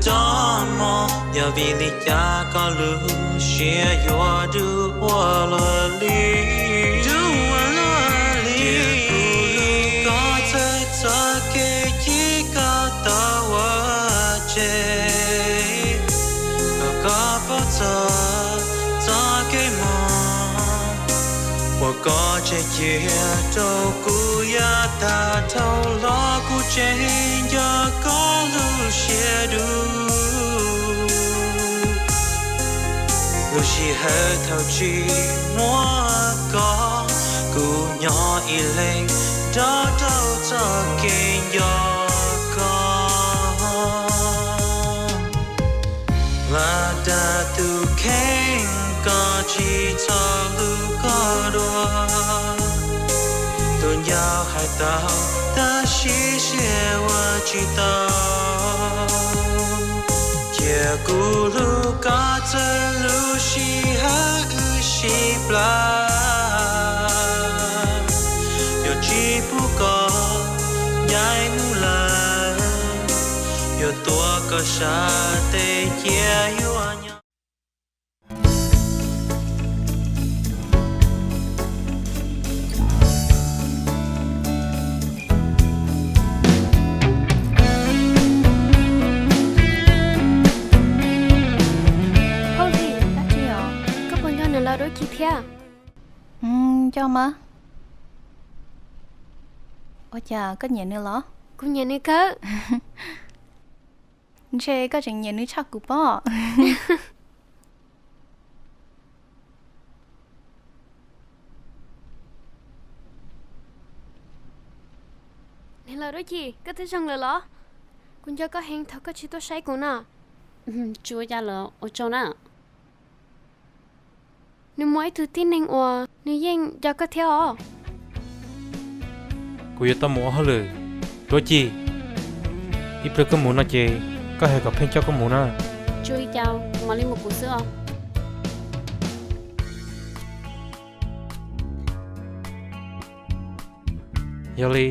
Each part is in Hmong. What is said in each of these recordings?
Rov mus, yog vim li cas koj lub siab yuav dub ua luaj li? Dub ua luaj li. Cia kuv hlub koj txawv txoj kev chim koj tau ua tseg, kom koj paub txog txoj kev mob uas koj tseg cia rau kuv. Yav tag dhau los kuv tseem nco koj lub siab dub. Lub sij hawm thaum tsis muaj koj, kuv nyob ib leeg nrog rau txoj kev nco koj. Ua dag tus kheej, koj tsis txhob hlub koj dua. Tus ncauj hais tau, tab sis siab ua tsis tau. Cia kuv hlub koj txawm lub sij hawm wb sib plam. Yuav tsis pub koj ncaim mus lawm, yuav tuav koj sab tes cia yuav nyob. Hauj Lis, dab tsi os? Koj puas nco niam laus Duab Ci thiab? Nco mas. Ua cas koj nyiam nws los? Kuv nyiam nws kawg. Ntshe koj tseem nyiam nws tshaj kuv pob. Niam laus Duab Ci, koj twb zoo lawm los? Kuv nco koj heev thaum koj tsis tuaj saib kuv no. Tsis ua cas lawm, ua tsaug na. Nws muaj ib tug tib neeg uas nws yeej nco koj thiab os. Kuv yuav tau mus ua hauj lwm. Duab Ci, ib pliag koj mus no ces koj hais kom Pheej coj koj mus na. Tsis ua li cas, kuv mam li mus kuv xwb os. Yog li,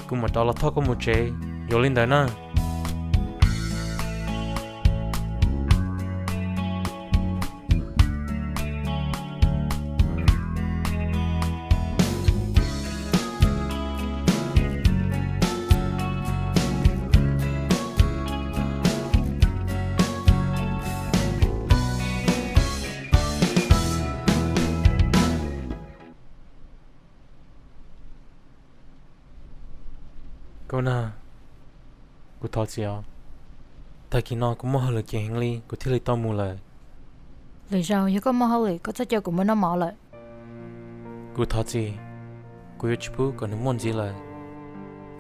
kuv mam rov los thauj koj mus tsev, yuav li ntawd na. Kau Nag, kuv thov txim os. Tag kis no kuv muaj hauj lwm ceev heev li kuv thiaj li tau mus lawm. Lwm zaus yog koj muaj hauj lwm koj txhob coj kuv mus noj mov lawm. Kuv thov txim, kuv yuav tsis pub kom nws muaj ntxiv lawm.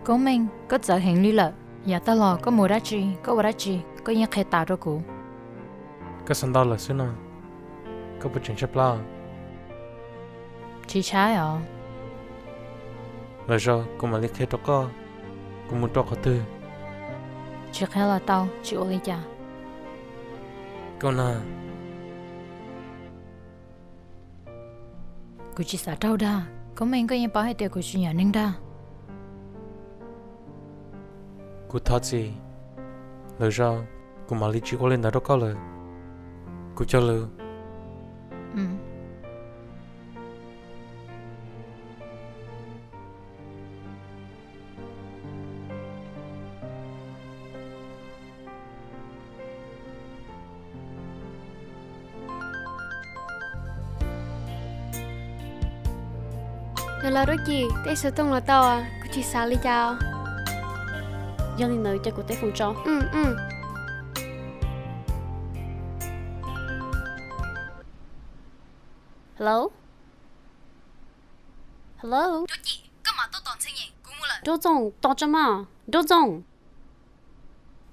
Koob Meej, koj txawv heev li lawm. Yav tag los koj mus dab tsi, koj ua dab tsi, koj yeej qhia tas rau kuv. Koj xav ntau lawm xwb no, koj puas tseem tshaib plab? Tsis tshaib os. Lwm zaus kuv mam li qhia rau koj, kuv mus rau qhov twg. Tsis qhia los tau, tsis ua li cas. Kau Nag. Kuv tsis xav raug dag, Koob Meej koj yeej paub hais tias kuv tsis nyiam neeg dag. Kuv thov txim, lwm zaus kuv mam li tsis ua li ntawd rau koj lawm. Kuv cog lus. Niam laus Duab Ci, tej xov tooj los tau, kuv tsis xav li cas. Yog li ntawd cia kuv teb foos tso. Hello? Hello? Duab Ci, koj mam tuaj tos Ntxhee Yees, kuv mus lawm. Nraug Txooj, tos tso mas, Nraug Txooj.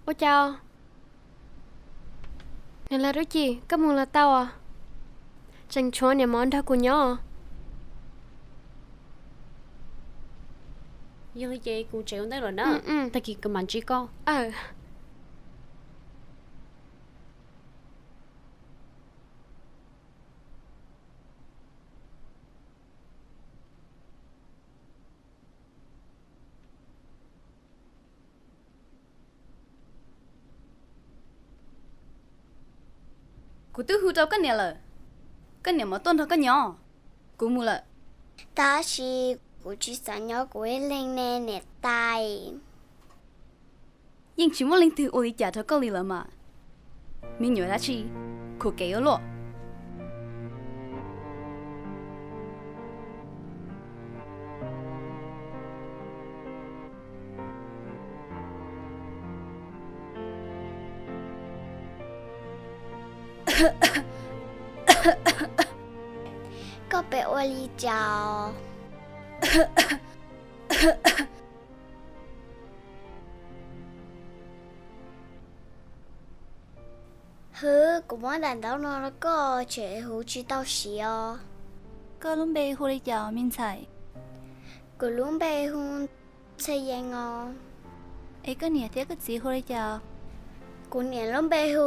Ua cas? Niam laus Duab Ci, koj mus los tau os? Tseem tshuav niam mov nrog kuv nyob. Yog li ces kuv tsev ua ntej lawm na, tag kis kuv mam ntsib koj. Kuv twb hu rau koj niam lawm, koj niam mam tuaj nrog koj nyob. Kuv mus lawm. Tab sis kuv tsis xav nyob kuv ib leeg ne niam tais. Yeej tsis muaj leej twg ua li cas rau koj li lawm mas. Me nyuam dab tsi, khuv kev ua luaj. Koj pem ua li cas? Hwb, kuv muab daim ntaub no rau koj, tsam hu tsis tau siv os. Koj lub npe hu li cas me ntxhais? Kuv lub npe hu Ntxhee Yees os. Es koj niam thiab koj txiv hu li cas? Kuv niam lub npe hu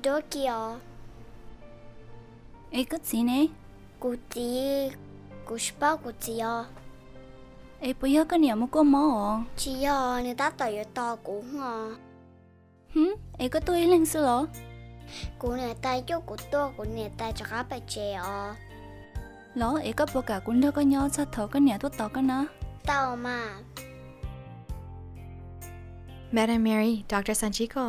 Duab Kiv os. Es koj txiv ne? Kuv txiv, kuv tsis paub kuv txiv os. Es puas yog koj niam mus kuaj mob os? Tsis yog, nws tab tom yuav tos kuv os. Hm, es koj tuaj ib leeg xwb los? Kuv niam tais coj kuv tuaj, kuv niam tais rov qab pem tsev os. Los es koj puas kam kuv nrog koj nyob txog thaum koj niam tuaj tos koj na? Tau mas. Madam Mary, Doctor Sanchico.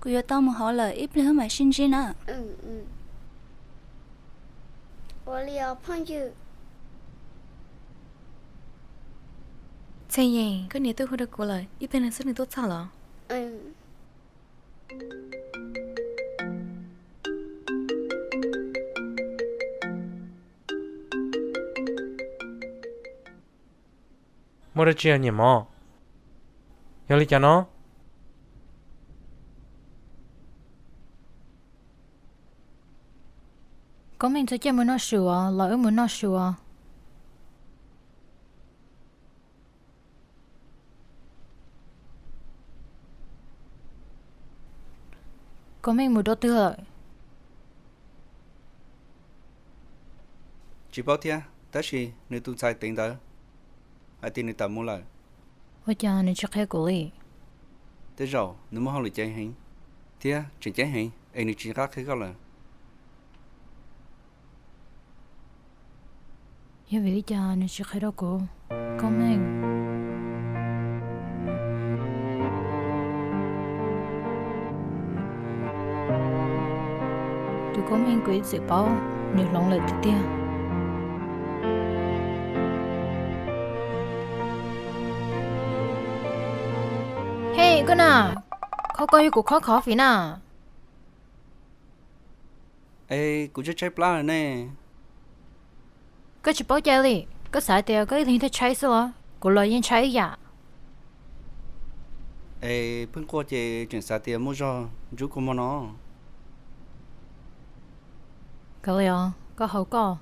Kuv yuav tau mus hauv lawm, ib pliag wb mam sib ntsib na. Ua li os phooj ywg. Ntxhee Yees, koj niam twb hu rau kuv lawm, ib pliag no xwb nws tuaj txog los. Muaj dab tsi niam mov? Yog li cas no? Koob Meej txoj coj mus noj su os, los wb mus noj su os. Koob Meej mus dua twg lawm? Tsis paub thiab, tab sis nws tus ntxhais teev ntawv hais tias nws tawm mus lawm. Ua cas nws tsis qhia kuv li? Tej zaum nws muaj hauj lwm ceev heev thiab tseem ceeb heev es nws tsis nco qab qhia koj lawm. Yog vim li cas nws tsis qhia rau kuv? Koob Meej. Tus Koob Meej kuv ib txwm paub, nws hloov lawm tiag tiag. Hej, koj na, khob koj yog kuv khob coffee na. Es kuv tshaib tshaib plab lawm ne. Koj tsis paub cai li, koj xav tias koj ib leeg thiaj tshaib xwb los? Kuv los yeej tshaib ib yam. Es pheej quaj ces tseem xav tias muaj zog ntsub kua muag no. Kav liam, koj haus koj.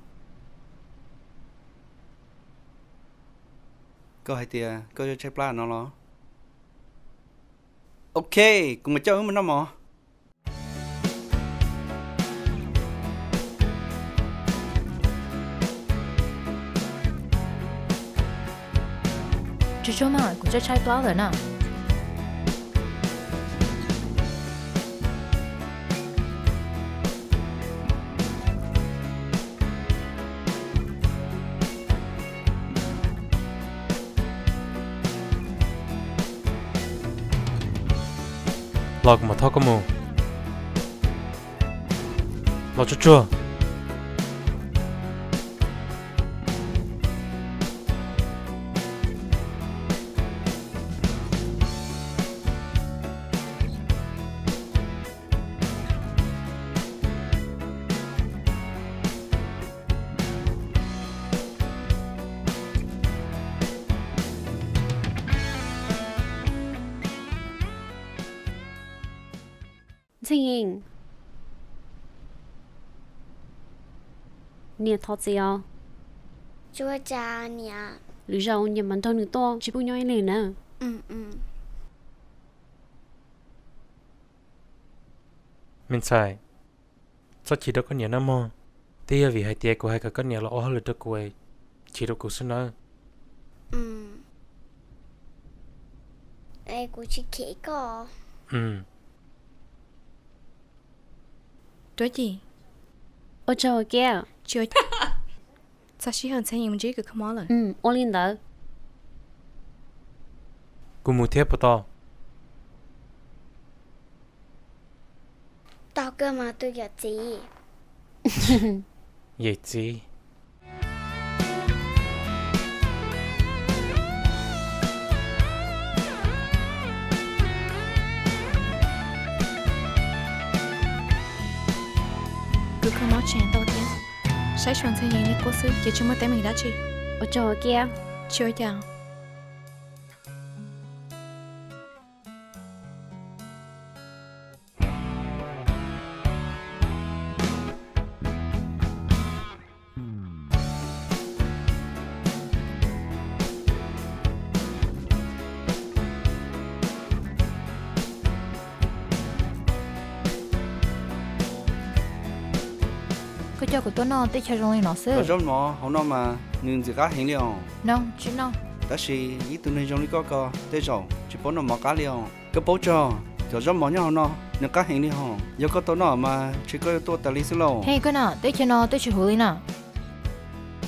Koj hais tias koj tshaib plab no los? Ok, kuv mam coj wb mus noj mov. Tsuag tsuag mas, kuv tshaib tshaib plab lawm na. Los kuv mam thauj koj mus. Los tsuag tsuag. Ntxhee Yees, niam thov txim os. Tsuas cas niam. Lwm zaus niam mam nrog nws tuaj, tsis pub nyob ib leeg na. Me ntxhais, txhob chim rau koj niam nawb mog. Twb yog vim hais tias kuv hais kom koj niam los ua hauj lwm rau kuv, chim rau kuv xwb nawb. Es kuv tsis khem koj. Tuab Ci. Ua tsaug ua ke. Tsis ua. Txog sij hawm Ntxhee Yees mus ntsib kws kho mob lawm. Ua li ntawd. Kuv mus thiab puas tau? Tau kawg mas tus yawm txiv. Yawm txiv. Kws kho mob tseem tau thiab. Saib xyuas Ntxhee Yees li qub xwb ces tsis muaj teeb meem dab tsi. Ua tsaug ua ke. Tsis ua cas. Koj coj kuv tuaj noj teb chaws zoo li no xwb. Cov zaub mov hauv no mas nws ntxim qab heev li os. Noj tsis noj. Tab sis ib tug neeg zoo li koj ko tej zaum tsis paub noj mov qab li os. Koj paub tso, cov zaub mov nyob hauv no nws qab heev li hos. Yog koj tau noj mas ntshe koj yuav tuaj tas li xwb lauj. Hej koj na, teb chaws no twb tsis huv li na.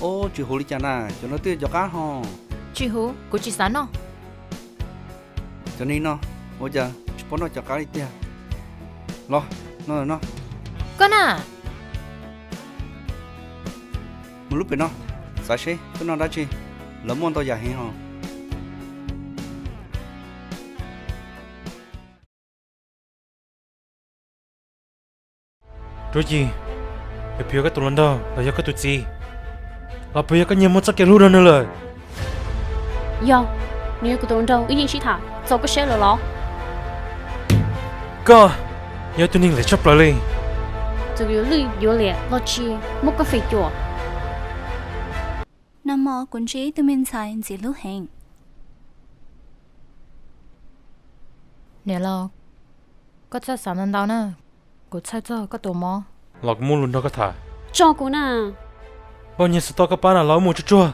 Ub, tsis huv li cas na, cov no twb yog cov qab hos. Tsis huv, kuv tsis xav noj. Cov neeg no ua cas tsis paub noj cov qab li tiag. Los, noj no. Koj na. Mus lub pem no, xav seb koj noj dab tsi, lawv muaj ntau yam heev hos. Tuab Ci, yog puas yog koj tus hluas nraug los yog koj tus txiv, los puas yog koj nyiag muaj txoj kev hlub rau nws lawm? Yog, nws yog kuv tus hluas nraug, wb yeej sib tham txaus koj siab lawm los? Koj yog ib tug neeg lem tshaj plaws li. Txawm yuav lwj yuav liam los tsis muab koj fem cuam. Nag hmo kuv ntsib ib tug me ntxhais ntxim hlub heev. Niam laus, koj txhob xav ntau ntau na, kuv txhawj txog koj tus mob. Los kuv muaj lus nrog koj tham. Tso kuv na. Npauj nyiag xov tooj koj pab na los mus tsuag tsuag.